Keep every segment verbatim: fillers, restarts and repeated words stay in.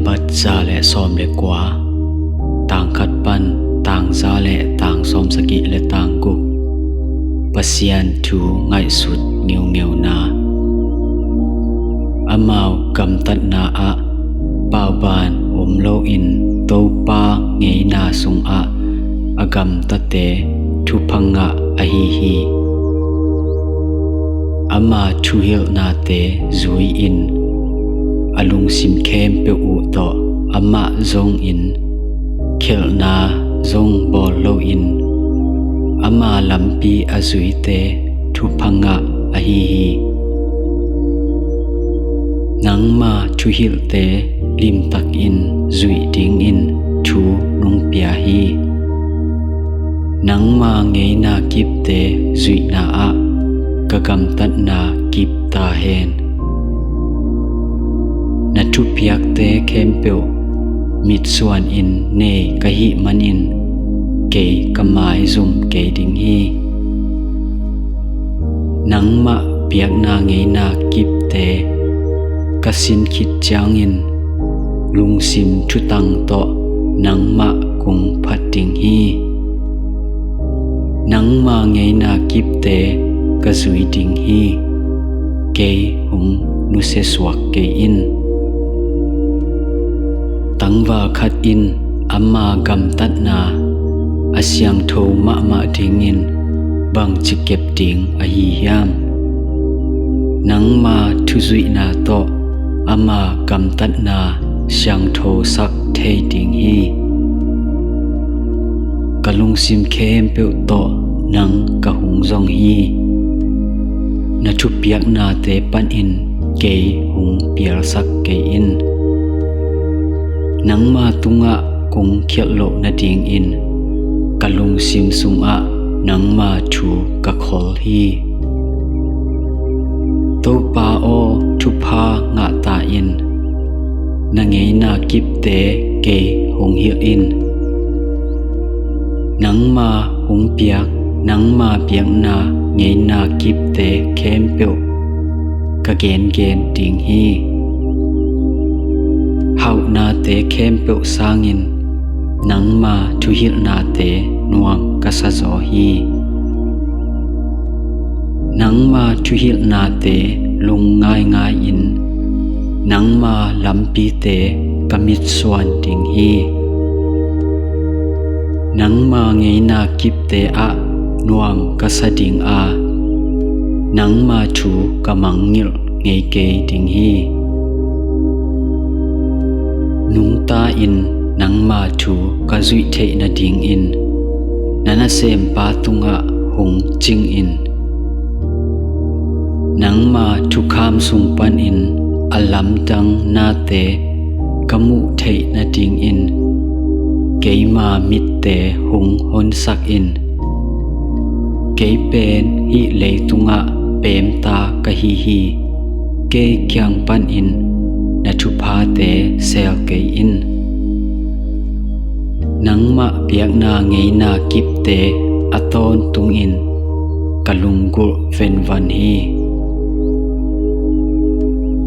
Khat za le sawm le kua, tang khat pan tang za le tang sawm sagih le tang guk. Pasian thu ngaihsut ngeungeuna. Amau gamtatna ah pauban om loin Topa ngeina sungah a gamtate thupha ngah ahi hi. Ama thuhilhnate zui-in a lungsim khempeuh uh tawh amah zongin khelhna zong bawl loin ama lampi a zuite thupha ngah ahi hi. Nangma thuhilhte limtakin zuih dingin thu nong pia hi. Nangma ngeina kipte zuihna ah ka gamtatna kip ta hen. Na thupiakte khempeuh mitsuanin nei ka hih manin kei ka maizum kei ding hi. Nangmah biakna ngeina kipte ka sin khit ciangin lungsim thutang tawh nangmah kong phat ding hi. Nangma ngeina kipte ka zui ding hi. Kei hong nusiasuak kei in. Tangval khat in ama gamtatna a siangtho mahmah dingin bangci kep ding ahi hiam? Nangma thuzuihna tawh ama gamtatna siangthosak thei ding hi. Ka lungsim khempeuh tawh nang ka hong zong hi. Na thupiaknate panin kei hong pialsak kei in. Nangma tungah kong khialh loh nadingin ka lungsim sungah nangma thu ka khol hi. Topa aw, thupha ngah ta in. Na ngeina kipte kei hong hilh in. Nangma hong piak nangma biakna ngeina kipte khempeuh ka gengen ding hi. Hauhnate khempeuh sangin nangma thuhilhnate nuam ka sa zaw hi. Nangma thuhilhnate lung ngaingai-in nangma lampite ka mitsuan ding hi. Nangma ngeina kipte ah nuam ka sa ding a, nangma thu ka mangngilh ngei kei ding hi. Nungta-in nangma thu ka zuih theih nadingin na nasempa tungah hong cing in. Nangma thukham sung panin a lamdang nate ka muh theih nadingin keima mitte hong honsak in. Kei pen hih leitungah peemta ka hi hi. Kei kiang panin na thuphate seel kei in. Nangmah biakna ngeina kipte a tawntungin ka lunggulh venvan hi.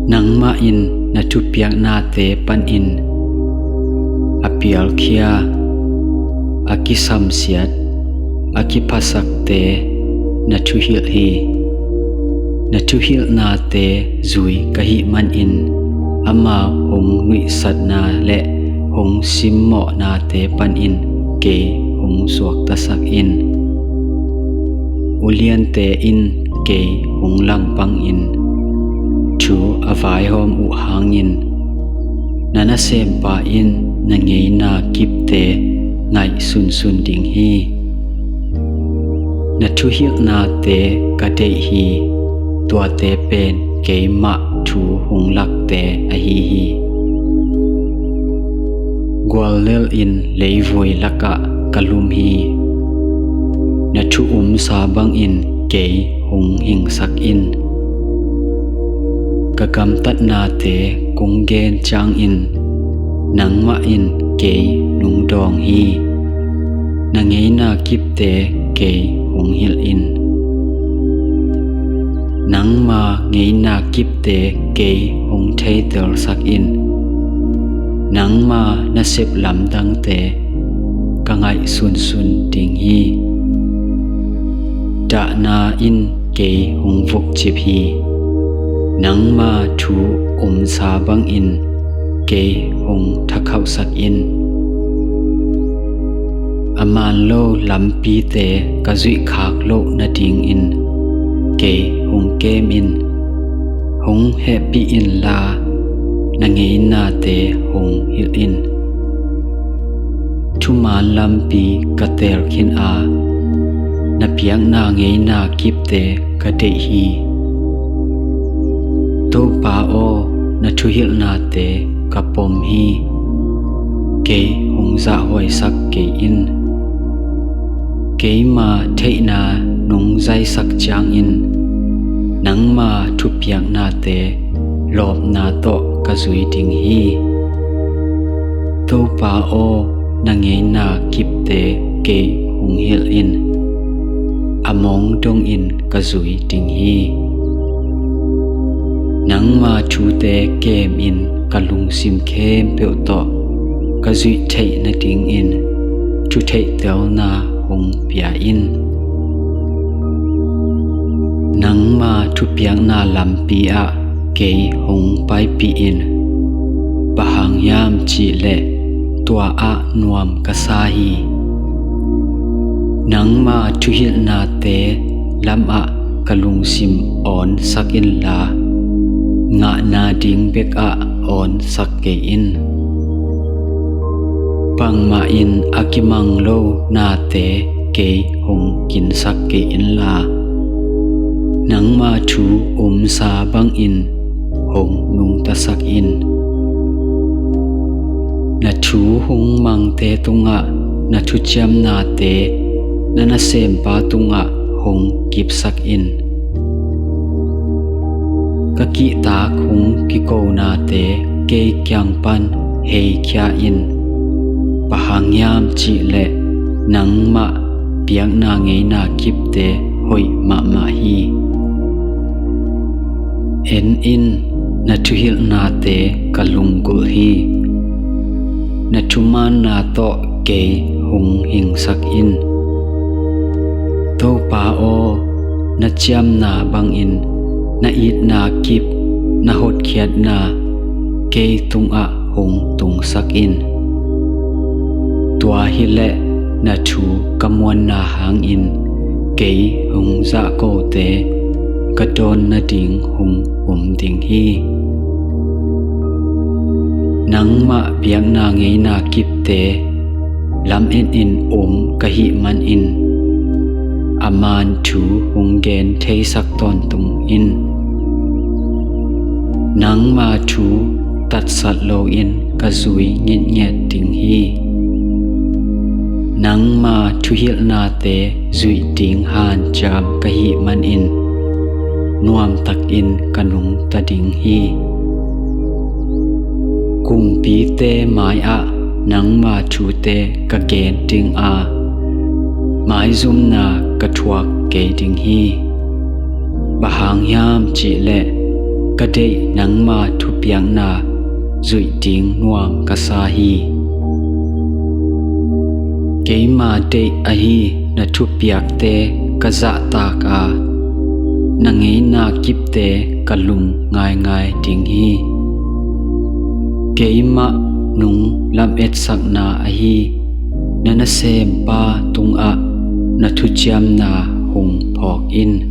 Nangmah in na thupiaknate panin a pialkhia, a kisamsiat, a kiphasakte na thuhilh hi. Na thuhilhnate zui ka hih manin ama hong nuihsatna le hong simmawhnate panin kei hong suaktasak in. Uliante in kei hong langpangin thu a vaihawm uh hangin na nasempa in na ngeina kipte ngaih sunsun ding hi. Na thuhilhnate ka deih hi. Tuate pen keimah thu hong lakte ahi hi. Guallel in leivui lakah ka lum hi. Na thu umsa bangin kei hong hingsak in. Ka gamtatnate kong gen ciangin nangmah in kei nong dawng hi. Na ngeina kipte kei hong hilh in. Nangma ngeina kipte kei hong theitelsak in. Nangma nasep lamdangte ka ngaihsunsun ding hi. Dahna in kei hong vukcip hi. Nangma thu umsa bangin kei hong thakhauhsak in. A maan lo lampite ka zuihkhak loh nadingin kei hong kem in. Hong hehpih inla, na ngeinate hong hilh in. Thumaan lampi ka teel khin a, na biakna ngeina kipte ka deih hi. Topa aw, na thuhilhnate ka pom hi. Kei hong zahhuaisak kei in. Keima theihna nong zaisak ciangin nangma thupiaknate lawpna tawh ka zui ding hi. Topa aw, na ngeina kipte kei hong hilh in. A mawng dongin ka zui ding hi. Nangma thute kemin ka lungsim khempeuh tawh ka zuih theih nadingin thutheihtelna hong pia in. Nangma thupiakna lampi ah kei hong paipih in. Bang hang hiam cihleh tua ah nuam ka sa hi. Nangma thuhilhnate lamah ka lungsim awnsak inla, ngahna ding bekah awnsak kei in. Bangmah in a kimang lo nate kei hong kinsak kei inla, nangma thu umsa bangin hong nungtasak in. Na thu hong mangte tungah na thuciamnate na nasempa tungah hong kipsak in. Ka kihtak hong kikonate kei kiang pan heikhia in. Bang hang hiam cihleh nangmah biakna ngeina kipte hoih mahmah hi. En in, na thuhilhnate ka lunggulh hi. Na thumaanna tawh kei hong hingsak in. Topa aw, na ciamna bangin na itna kip, na hotkhiatna kei tungah hong tungsak in. Tua hileh na thu ka muanna hangin kei hong zahkote ka dawn nading hong um ding hi. Nangmah biakna ngeina kipte lamet in um ka hih manin a maan thu hong gen theisak tawntung in. Nangma thu tatsat loin ka zui ngitnget ding hi. Nangma thuhilhnate zuih ding hanciam ka hih manin nuamtakin ka nungta ding hi. Kumpite mai-ah nangma thute ka gen ding a, maizumna ka thuak kei ding hi. Bang hang hiam cihleh ka deih nangma thupiakna zuih ding nuam ka sa hi. Keima deih ahi na thupiakte ka zahtak a, na ngeina kipte ka lung ngaingai ding hi. Keimah nong lametsakna ahi na nasempa tungah na thuciamna hong phawk in.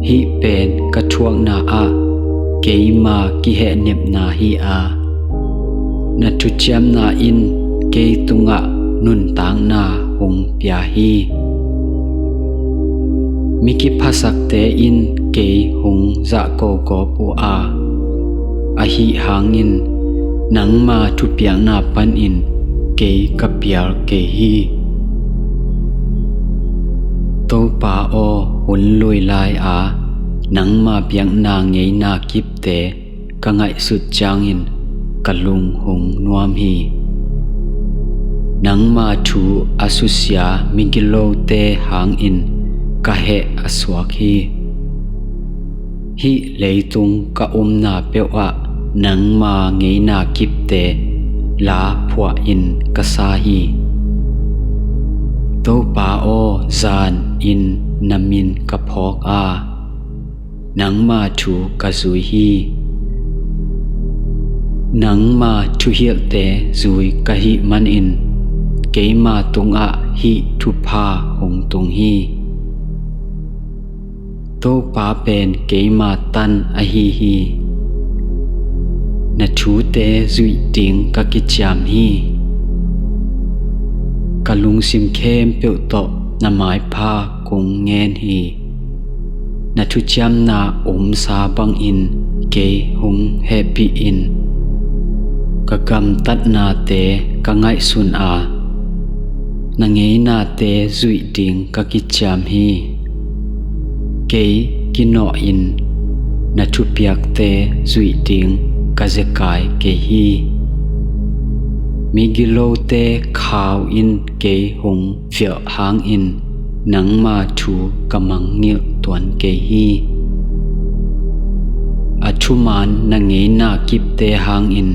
Hih pen ka thuakna ah keima kihehnepna hi a, na thuciamna in kei tungah nuntakna hong pia hi. Mi kiphasakte in kei hong zahkogawp uh a, ahi hangin nangma thupiakna panin kei ka pial kei hi. Topa aw, hun lui lai-a nangma biakna ngeina kipte ka ngaihsut ciangin ka lung hong nuam hi. Nangma thu a susia migilote hangin ka heh a suak hi. Hih leitung ka omna peuhah nangma ngeina kipte la phuahin ka sa hi. Topa aw, zanin na min ka phawk a, nangma thu ka zui hi. Nangma thuhilhte zui ka hih manin keima tungah hih thupha hong tung hi. Topa pen keima tan ahi hi. Na thute zuih ding ka kiciam hi. Ka lungsim khempeuh tawh na maipha kong ngen hi. Na thuciamna omsa bangin kei hong hehpih in. Ka gamtatnate ka ngaihsun a, na ngeinate zuih ding ka kiciam hi. Kei kinawhin na thupiakte zuih ding ka zekai kei hi. Migilote khau in kei hong fialh hangin nangma thu ka mangngilh tuan kei hi. A thuman na ngeina kipte hangin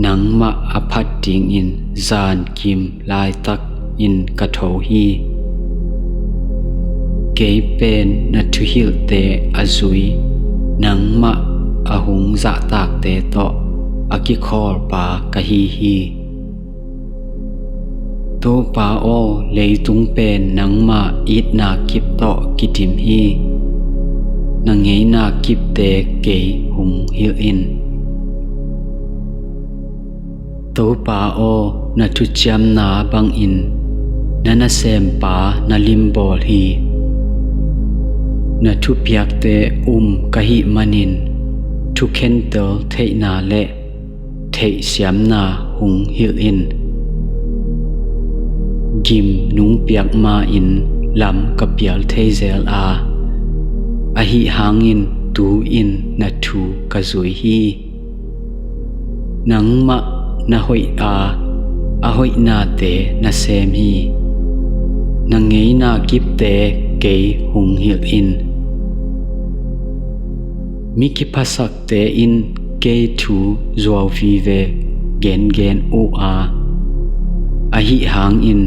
nangmah a phat dingin zankim laitakin ka tho hi. Kei pen na thuhilhte a zui, nangmah a hong zahtakte tawh a kikhawlpa ka hi hi. Topa aw, leitung pen nangma itna kip tawh kidim hi. Na ngeina kipte kei hong hilh in. Topa aw, na thuciamna bangin na nasempa na limbawl hi. Na thupiakte um ka hih manin thukhentel theihna le theihsiamna hong hilh in. Gim nong piak ma-in lam ka pial thei zel a, ahi hangin tu-in na thu ka zui hi. Nangmah na hoih a, a hoihnate na sem hi. Na ngeina kipte kei hong hilh in. Mi kiphasakte in kei thu zuau vive gengen uh a, ahi hangin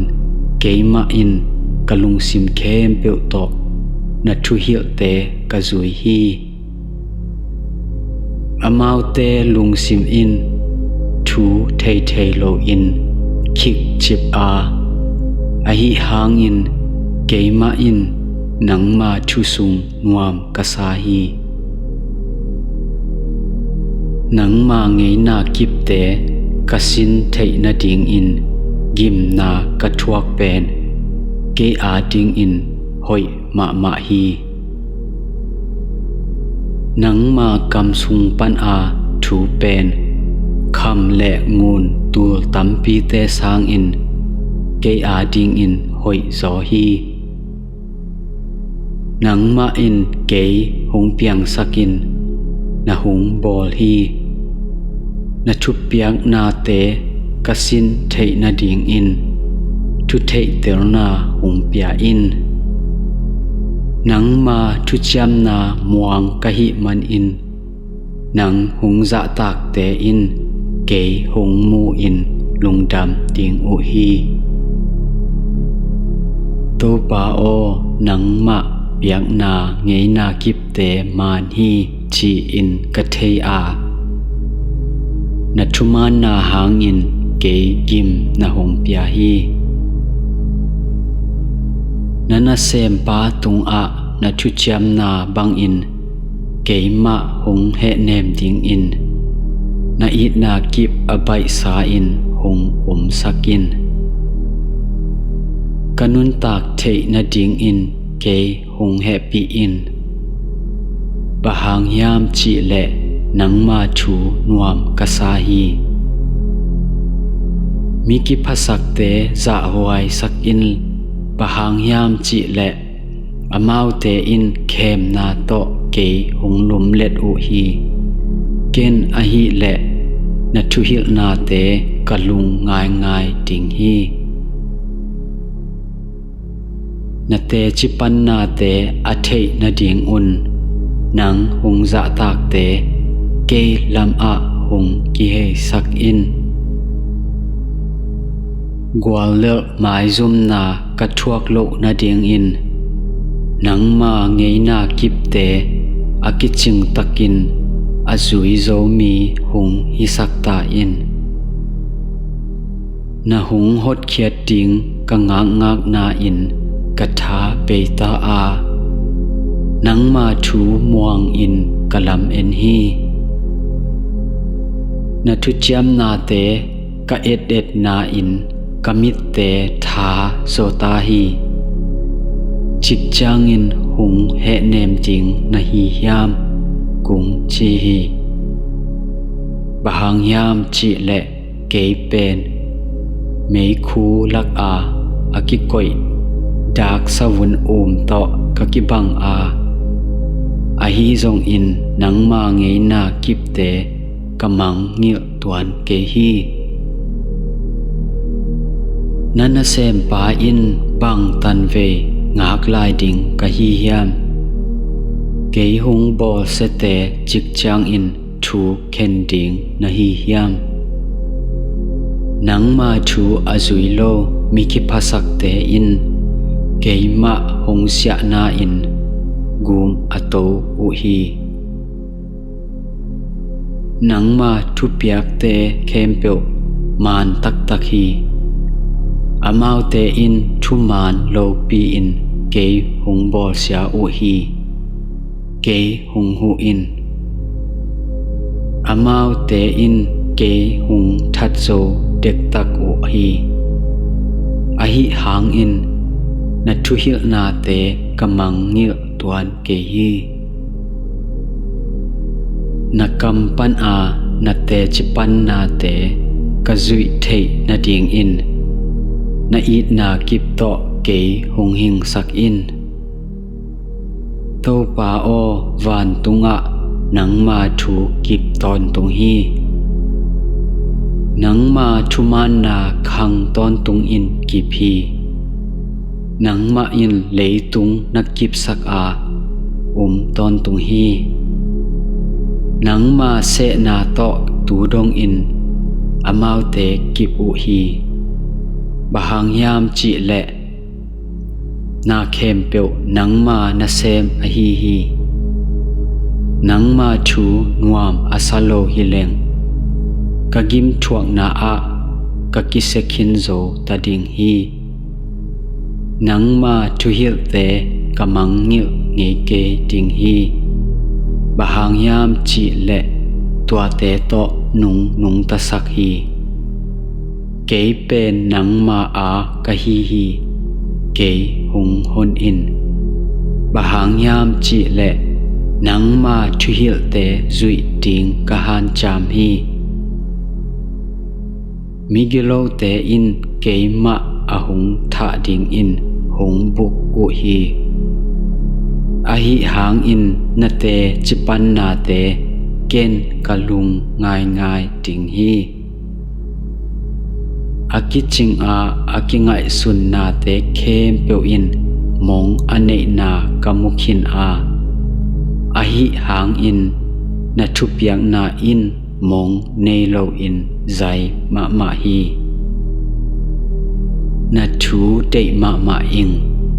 keimah in ka lungsim khempeuh tawh na thuhilhte ka zui hi. Amaute lungsim in thu theithei loin khikcip a, ahi hangin keimah in nangma thu sung nuam ka sa hi. Nangma ngeina kipte ka sin theih nadingin gimna ka thuak pen kei adingin hoih mahmah hi. Nangma kam sung pana thu pen kham le ngun tul tampite sangin kei adingin hoih zaw hi. Nangmah in kei hong piangsakin na hong bawl hi. Na thupiaknate ka sin theih nadingin thutheihtelna hong pia in. Nangma thuciamna muang ka hih manin nang hong zahtakte in kei hong mu-in lungdam ding uh hi. Topa aw, nangmah piakna ngeina kipte man hi ci-in ka thei a, na thumaanna hangin kei gim na hong pia hi. Na nasempa tungah na thuciamna bangin keimah hong hehnem dingin na itna kip a baihsa-in hong omsak in. Ka nuntak theih nadingin kei hong hehpih in. Bang hang hiam cihleh nangma thu nuam ka sa hi. Mi kiphasakte zahhuaisak in, bang hang hiam cihleh amaute in khemna tawh kei hong lumlet uh hi. Ken ahihleh na thuhilhnate ka lung ngaingai ding hi. Na teci pannate a theih nadingun nang hong zahtakte kei lamah hong kiheisak in. Guallelh maizumna ka thuak loh nadingin nangma ngeina kipte a kicingtakin a zui zo mi hong hisak ta in. Na hong hotkhiat ding ka ngakngakna-in ka tha bei ta a, nangma thu muangin ka lamen hi. Na thuciamnate ka etngetna-in ka mitte tha zaw ta hi. Cik ciangin hong hehnem ding na hi hiam? Kong ci hi. Bang hang hiam cih leh kei pen meikhu laka a kikoih dak savun um tawh ka kibang a, ahi zongin nangma ngeina kipte ka mangngilh tuan kei hi. Na nasempa in bang tanvei ngak lai ding ka hi hiam? Kei hong bawlsiate cik ciangin thu khen ding na hi hiam? Nangma thu a zui lo mi kiphasakte in keimah hong siahna-in gum a to uh hi. Nangma thupiakte khempeuh maan taktak hi. Amaute in thumaan lopi-in kei hong bawlsia uh hi. Kei hong huh in. Amaute in kei hong thatzo dektak uh hi. Ahi hangin na thuhilhnate ka mangngilh tuan kei hi. Na kam pana na teci pannate ka zuih theih nadingin na itna kip tawh kei hong hingsak in. Topa aw, vantungah nangma thu kip tawntung hi. Nangma thumaanna khang tawntungin kip hi. Nangmah in leitung na kipsak a, um tawntung hi. Nangma sehna tawh tu dongin amaute kip uh hi. Bang hang hiam cih leh na khempeuh nangma nasem ahi hi. Nangma thu nuam a sa lo hileng ka gimthuakna ah ka kisia khin zo ta ding hi. Nangma thuhilhte ka mangngilh ngei kei ding hi. Bang hang hiam cih leh tuate tawh nung nungtasak hi. Kei pen nangma a ka hi hi. Kei hong hon in. Bang hang hiam cih leh nangma thuhilhte zuih ding ka hanciam hi. Migilote in keimah a hong thah dingin hong buk uh hi. Ahi hangin na teci pannate ken ka lung ngaingai ding hi. A kicing a a kingaihsun nate khempeuh in mong a neihna ka mu khin a, ahi hangin na thupiakna in mong nei loin zai mahmah hi. Na thu deih mahmah ing.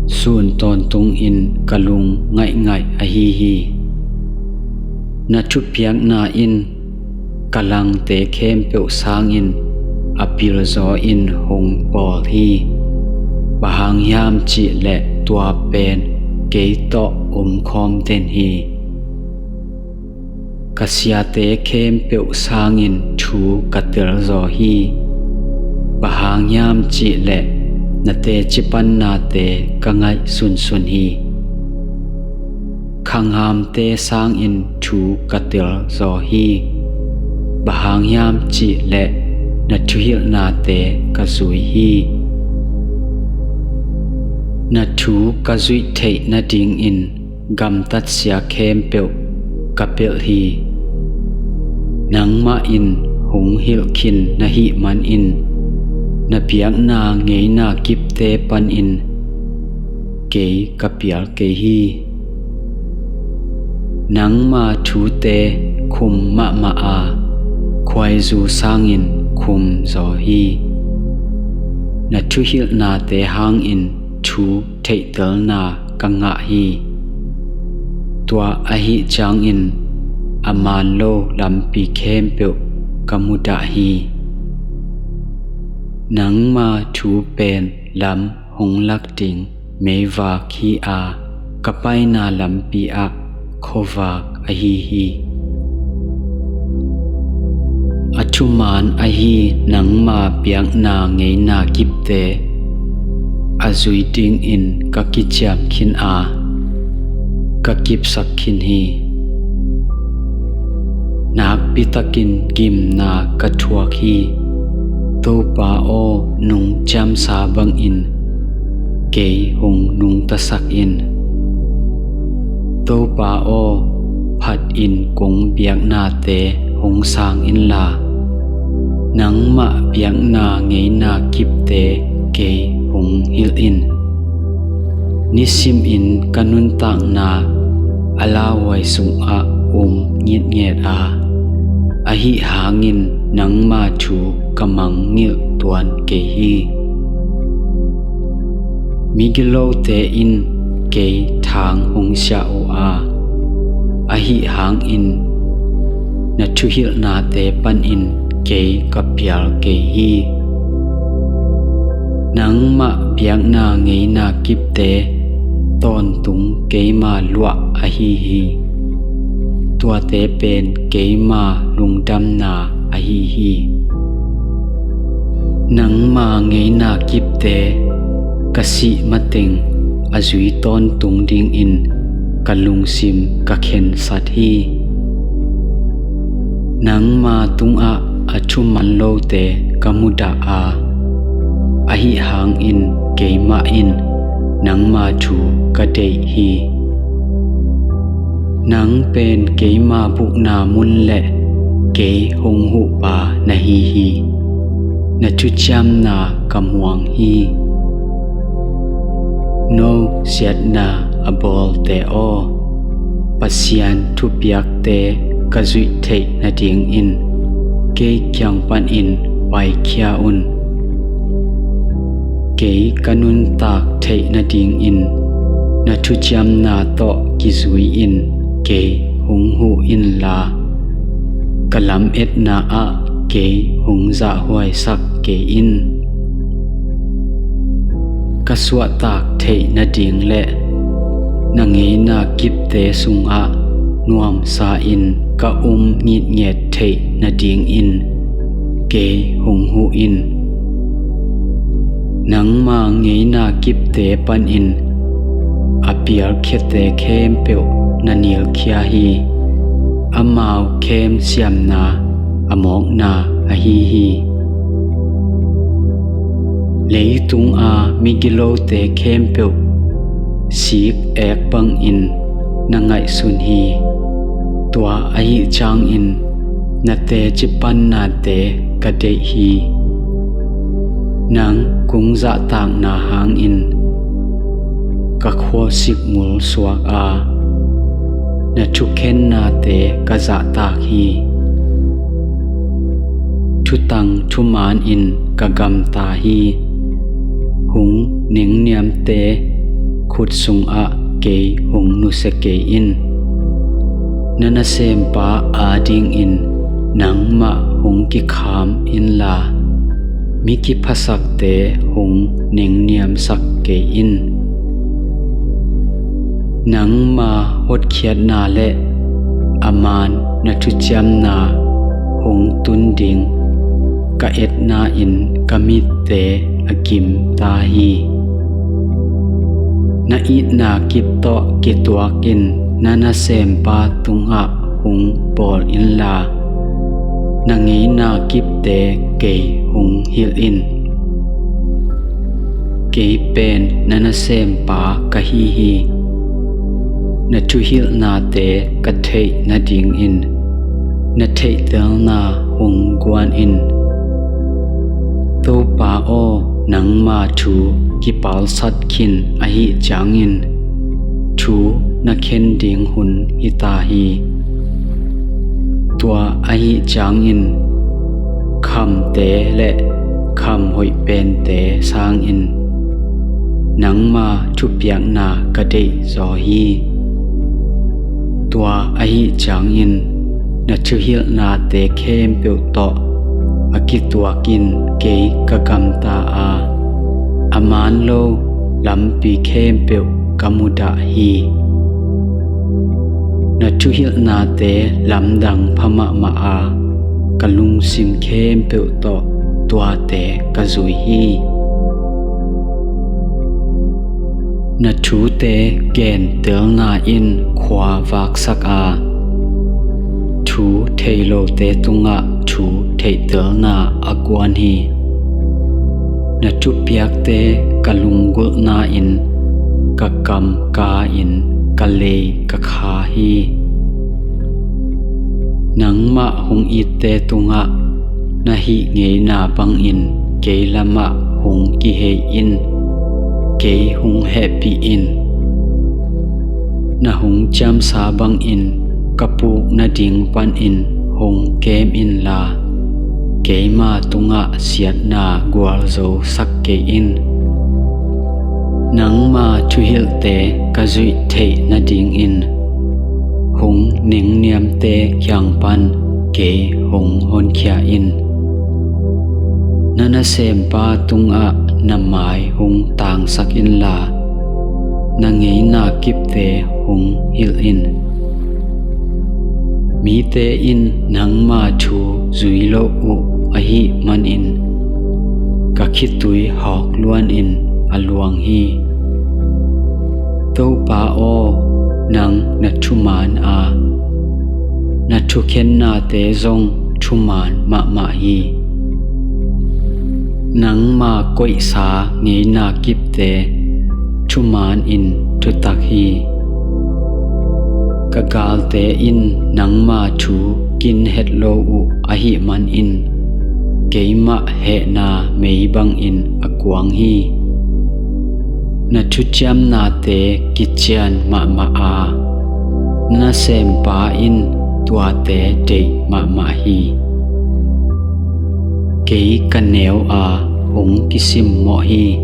Sun tawntungin ka lung ngaihngaih ahi hi. Na thupiakna in ka langte khempeuh sangin a pilzaw in hong bawl hi. Bang hang hiam cih leh tua pen kei tawh omkhawm den hi. Ka siate khempeuh sangin thu ka telzaw hi. Bang hang hiam cih leh na teci pannate ka ngaihsunsun hi. Khanghamte sangin thu ka telzaw hi. Bang hang hiam cih leh na thuhilhnate ka zui hi. Na thu ka zuih theih nadingin gamtatsia khempeuh ka pelh hi. Nangmah in hong hilh khin na hih manin na biakna ngeina kipte panin kei ka pial kei hi. Nangma thute khum mahmah a, khuaizu sangin khum zaw hi. Na thuhilhnate hangin thu theihtelna ka ngah hi. Tua ahih ciangin a man lo lampi khempeuh ka mudah hi. Nangma thu pen lam hong lak ding meivak hi a, ka paina lampi ah khuavak ahi hi. A thuman ahi nangma biakna ngeina kipte a zui dingin ka kiciam khin a, ka kipsak khin hi. Nakpitakin gimna ka thuak hi. Topa aw, nungciamsa bangin kei hong nungtasak in. Topa aw, phatin kong biaknate hong sang inla, nangmah biakna ngeina kipte kei hong hilh in. Nisimin ka nuntakna a lauhuai sungah um ngitnget a, ahi hangin nangma thu ka mangngilh tuan kei hi. Migilote in kei thang hong siah uh a, ahi hangin na thuhilhnate panin kei ka pial kei hi. Nangmah biakna ngeina kipte tawntung keima luah ahi hi. Tuate pen keima lungdamna ahi hi. Nangma ngeina kipte ka sih mateng a zui tawntung dingin ka lungsim ka khensat hi. Nangma tungah a thuman lote ka mudah a, ahi hangin keimah in nangma thu ka deih hi. Nang pen keima bukna mun le kei hong huhpa na hi hi. Na thuciamna ka muang hi. No siatna a bawlte aw, Pasian thupiakte ka zuih theih nadingin kei kiang panin paikhia un. Kei ka nuntak theih nadingin na thuciamna tawh kizui-in kei hong huh inla, ka lametna ah kei hong zahhuaisak kei in. Ka suahtak theih nading le na ngeina kipte sungah nuamsa-in ka um ngitnget theih nadingin kei hong huh in. Nangma ngeina kipte panin a pialkhiate khempeuh na nilkhia hi. Amau khem siamna a mawkna ahi hi. Leitunga migilote khempeuh sik ek bangin na ngaihsun hi. Tua ahih ciangin na teci pannate ka deih hi. Nang kong zahtakna hangin ka khuasikmul suak a, na thukhennate ka zahtak hi. Thutang thumanin ka gamta hi. Hong nengniamte khut sungah kei hong nusia kei in. Na nasempa adingin nangmah hong kikham inla, mi kiphasakte hong nengniamsak kei in. Nangma hotkhiatna le a man na thuciamna hong tun ding ka etna in ka mitte a gimta hi. Na itna kip tawh kituakin na nasempa tungah hong bawl inla, na ngeina kipte kei hong hilh in. Kei pen na nasempa ka hi hi. Na thuhilhnate ka theih nadingin na theihtelna hong guan in. Topa aw, nangma thu kipalsat khin ahih ciangin thu na khen ding hun hita hi. Tua ahih ciangin khamte le kham hoih pente sangin nangma thupiakna ka deihzaw hi. Tua ahih ciangin na thuhilhnate khempeuh tawh a kituakin kei ka gamta a, a man lo lampi khempeuh ka mudah hi. Na thuhilhnate lamdang pha mahmah a, ka lungsim khempeuh tawh tuate ka zui hi. Na thute gentelna in khua vaksak a, thu thei lote tungah thu theihtelna a kuan hi. Na thupiakte ka lunggulhna in ka kam ka-in ka lei ka kha hi. Nangmah hong itte tungah na hih ngeina bangin kei lamah hong kihei in, kei hong hehpih in. Na hong ciamsa bangin ka puk nading panin hong kem inla, keima tungah siatna gualzosak kei in. Nangma thuhilhte ka zuih theih nadingin hong nengniamte kiang pan kei hong honkhia in. Na nasempa tungah na mai hong tangsak inla, na ngeina kipte hong hilh in. Mite in nangma thu zui lo uh ahih manin ka khitui hawk luanin a luang hi. Topa aw, nang na thumaan a, na thukhennate zong thumaan mahmah hi. Nangma koihsa ngeina kipte thumaanin thutak hi. Ka galte in nangma thu kin het lo uh ahih manin keimah hehna mei bangin a kuang hi. Na thuciamnate kician mahmah a, na nasempa in tuate deih mahmah hi. Kei ka neu a, hong kisimmawh hi.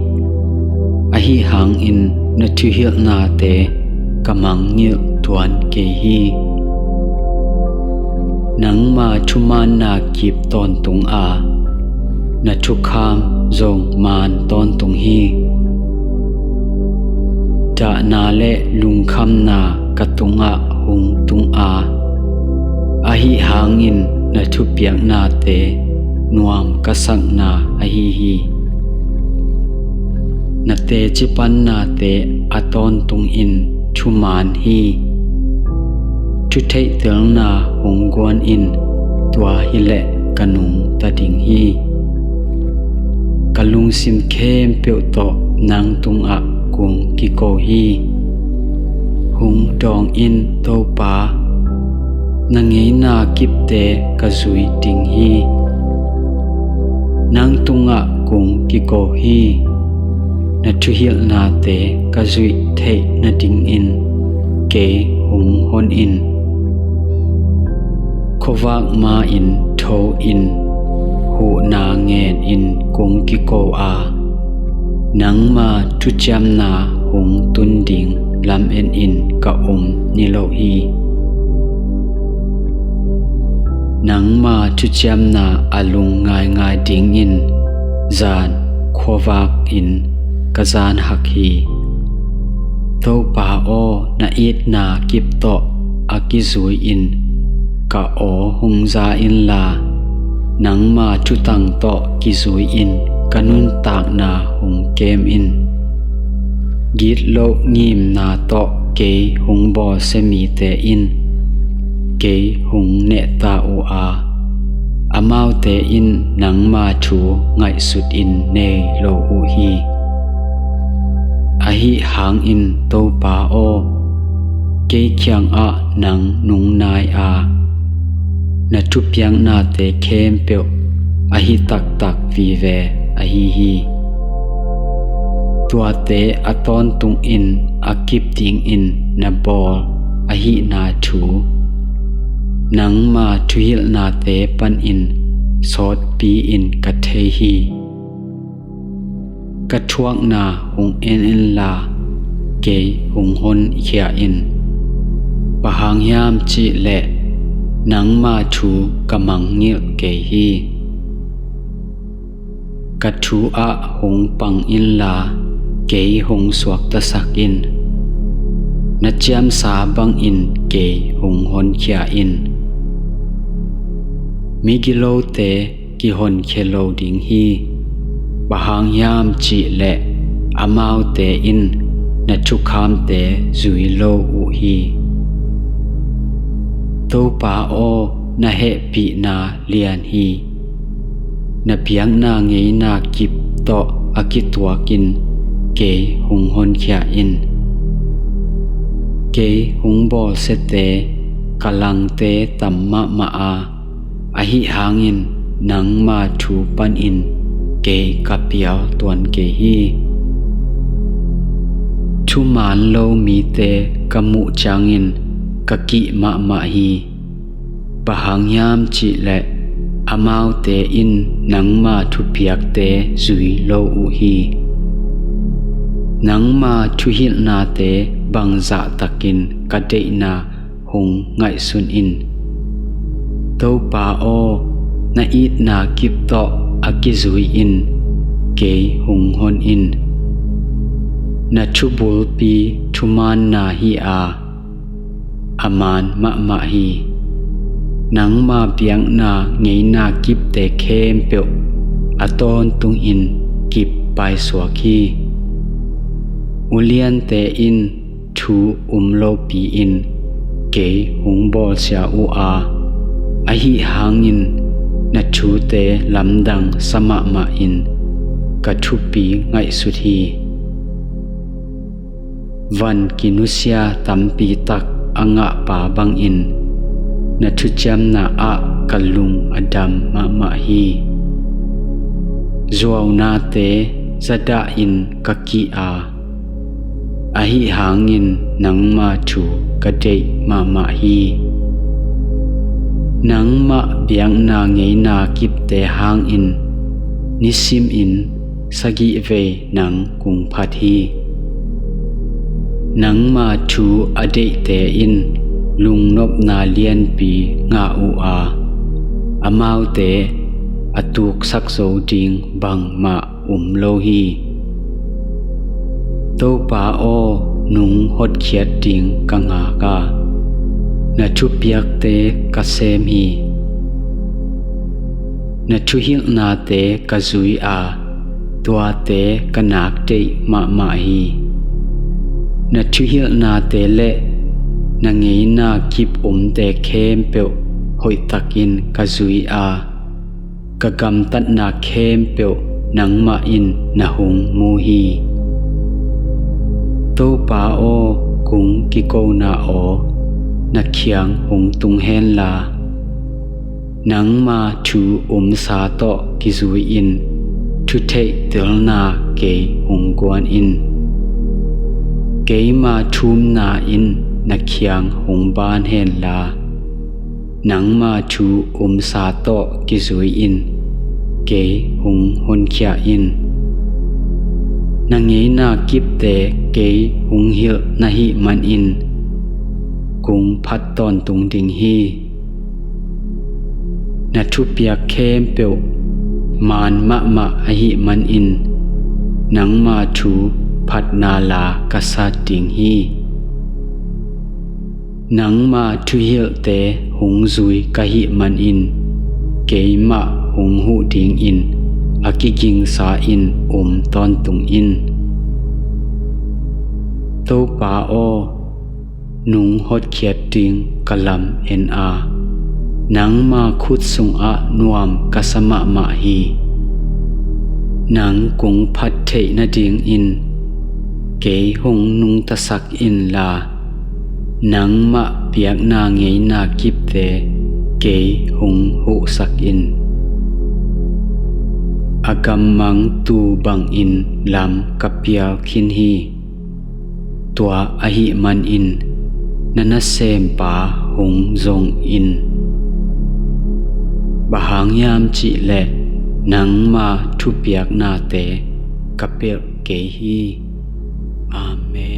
Ahih hangin na thuhilhnate ka mangngilh tuan kei hi. Nangma thumaanna kip tawntung a, na thukham zong maan tawntung hi. Dahna le lungkhamna ka tungah hong tung a, ahih hangin na thupiaknate nuam ka sakna ahi hi. Na tecipannate a tawntungin thumaan hi. Thutheihtelna hong guan in, tua hileh ka nungta ding hi. Ka lungsim khempeuh tawh nang tungah kong kiko hi. Hong dawng in Topa, na ngeina kipte ka zui ding hi. Nang tungah kong kiko hi. Na thuhilhnate ka zuih theih nadingin kei hong hon in. Khuavak ma-in tho-in huhna ngenin kong kiko a, nangma thuciamna hong tun ding lamen in ka om niloh hi. Nangma thuciamna a lung ngaingai dingin zan khuavak in ka zanhak hi. Topa aw, na itna kip tawh a kizui-in ka aw hong za inla, nangma thutang tawh kizui-in ka nuntakna hong kem in. Gitloh ngimna tawh kei hong bawlsia mite in kei hong nehta uh a, amaute in nangma thu ngaihsutin nei lo uh hi. Ahih hangin Topa aw, kei kiangah nang nung nai a, na thupiaknate khempeuh ahi taktak vive ahi hi. Tuate a tawntungin a kip dingin na bawl ahihna thu Nangma thuhilhnate panin sawtpi-in ka thei hi. Ka thuakna hong en inla, kei hong honkhia in. Bang hang hiam cih leh nangma thu ka mangngilh kei hi. Ka thu-ah hong pang inla, kei hong suaktasak in. Na ciamsa bangin kei hong honkhia in. Migilote kihonkhia lo ding hi. Bang hang hiam cih leh amaute in na thukhamte zui lo uh hi. Topa aw, na hehpihna lian hi. Na biakna ngeina kip tawh a kituakin kei hong honkhia in. Kei hong bawlsiate, ka langte tam mahmah a, ahih hangin nangma thu panin kei ka pial tuan kei hi. Thuman lo mite ka muh ciangin ka kih mahmah hi. Bang hang hiam cih leh amaute in nangma thupiakte zui lo uh hi. Nangma thuhilhnate bangzahtakin ka deihna hong ngaihsun in. Topa aw, na itna kip tawh a kizui-in kei hong hon in. Na thubulpi thumaanna hi a, a maan mahmah hi. Nangma biakna ngeina kipte khempeuh a tawntungin kip paisuak hi. Uliante in thu um lopi-in kei hong bawlsia uh a, ahih hangin na thute lamdang sa mahmahin ka thupi ngaihsut hi. Van kinusia tampi tak a ngahpa bangin na thuciamna ah ka lung a dam mahmah hi. Zuaunate zadahin ka kih a, ahih hangin nangma thu ka deih mahmah hi. Nangmah biakna ngeina kipte hangin nisimin sagih vei nang kong phat hi. Nangma thu a deihte in lungnopna lianpi ngah uh a, amaute a tuksak zo ding bangmah um lo hi. Topa aw, nung hotkhiat ding ka ngak a, na thupiakte ka sem hi. Na thuhilhnate ka zui a, tuate ka nak deih mahmah hi. Na thuhilhnate le na ngeina kip umte khempeuh hoihtakin ka zui a, ka gamtatna khempeuh nangmah in na hong mu hi. Topa aw, kong kikona aw, na khiang hong tung henla, nangma thu umsa tawh kizui-in thutheih telna kei hong guan in. Keima thumna in na khiang hong ban henla, nangma thu umsa tawh kizui-in kei hong honkhia in. Na ngeina kipte kei hong hilh na hih manin kong phat tawntung ding hi. Na thupiak khempeuh maan mahmah ahih manin nangma thu phatna la ka sat ding hi. Nangma thuhilhte hong zui ka hih manin keimah hong huh dingin a kigingsa-in om tawntung in. Topa aw, nung hotkhiat ding ka lam en a, nangma khut sungah nuam ka sa mahmah hi. Nang kong phat theih nadingin kei hong nungtasak inla, nangmah biakna ngeina kipte kei hong huhsak in. A gammang tuu bangin lam ka pial khin hi. Tua ahih manin na nasempa hong zong in. Bang hang hiam cih leh nangma thupiaknate ka pelh kei hi. Amen.